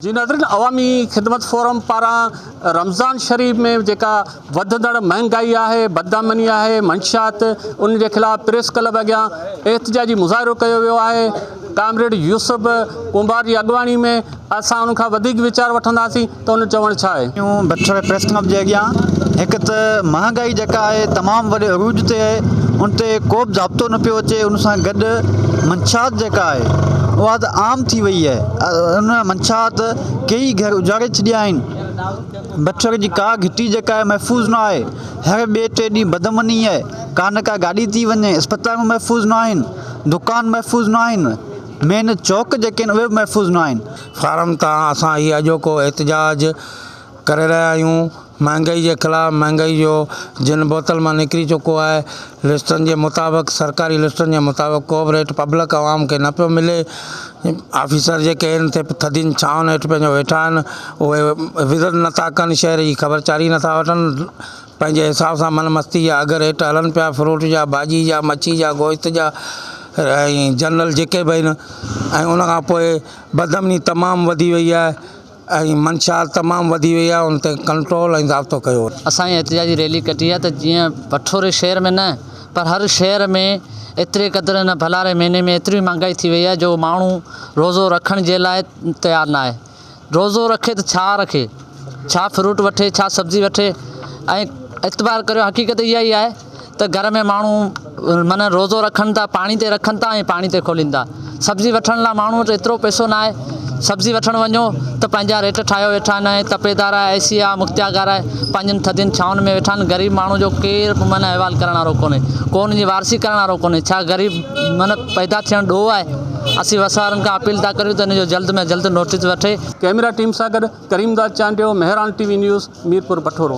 جي ناظرين عوامي خدمت فورم پاران رمضان شريف ۾ جيڪا وڌندڙ مهنگائي آهي بدامني آهي منشيات ان جي خلاف پريس ڪلب اڳيان احتجاجي مظاهرو ڪيو ويو آهي ڪامريڊ يوسف ڪنڀار جي اڳواڻي ۾ اسان ان کان وڌيڪ ويچار وٺنداسين ته ان جو چوڻ ڇا آهي. آهيون بٺوري پريس ڪلب جي اڳيان هڪ ته مهانگائي جيڪا آهي تمام وڏي عروج تي آهي ان تي ڪو به ضابطو نه پيو اچي ان سان گڏ منشيات جيڪا آهي اها ته عام ٿي وئي آهي ان منشيات ڪيئي گهر اجاڙي ڇڏيا آهن بٺوري جي ڪا گهٽي جيڪا آهي محفوظ نه آهي هر ٻئي ٽئي ڏينهن بدامني آهي ڪا نه ڪا گاڏي ٿي وڃي اسپتالون محفوظ نه آهن دڪان محفوظ نه آهن مين چوڪ جيڪي آهن اهي به محفوظ نه آهن. فارم تان اسان هي اڄوڪو احتجاج ڪري رهيا آهيون مهانگائي جي خلاف مهانگائي جو جن بوتل مان نڪري چڪو آهي لسٽن جي مطابق سرڪاري لسٽن جي مطابق ڪو به ريٽ پبلڪ عوام کي نه پيو ملي آفيسر جيڪي آهن سي ٿڌين ڇانون هيٺ پنهنجو ويٺا آهن اهي وزٽ نٿا ڪن شهر جي خبر چاري نٿا وٺن پنهنجي حساب سان من مستي جا اگهه ريٽ هلن پيا فروٽ جا ڀاڄي جا مڇي جا گوشت جا ۽ جنرل جيڪي به آهن ۽ ان کان پوء بدامني تمام وڌي وئي آهي ۽ منشيات تمام وڌي وئي آهي ان تي ڪنٽرول ۽ ضابطو ڪيو وڃي. اسان هي احتجاجي ريلي ڪڍي آهي ته جيئن بٺوري شهر ۾ نه پر هر شهر ۾ ايتري قدر هن ڀلاري مهيني ۾ ايتري مهانگائي ٿي وئي آهي جو ماڻهو روزو رکڻ جي لاء تيار نه آهي. روزو رکي ته ڇا رکي، ڇا فروٽ وٺي، ڇا سبزي وٺي ۽ اعتبار ڪريو حقيقت اها ئي آهي ته گهر ۾ ماڻهو معنيٰ روزو رکن ٿا پاڻي تي رکن ٿا ۽ پاڻي تي کولين ٿا سبزي وٺڻ لاء ماڻهو وٽ ايترو پئسو نه آهي سبزي وٺڻ وڃو ته پنهنجا ريٽ ٺاهيو ويٺا آهن ۽ تپيدار آهي اي سي آهي مختيارڪار آهي پنهنجن ٿڌين ڇانون ۾ ويٺا آهن غريب ماڻهو جو ڪير به معنيٰ احوال ڪرڻ وارو ڪونهي ڪو ان جي وارثي ڪرڻ وارو ڪونهي ڇا غريب معنيٰ پيدا ٿيڻ ڏوهه آهي اسين وس وارن کان اپيل ٿا ڪريون ته ان جو جلد ۾ جلد نوٽيس وٺي. ڪئميرا ٽيم سان گڏ Karim Dad Chandio, Mehran T V news, Mirpur Bathoro.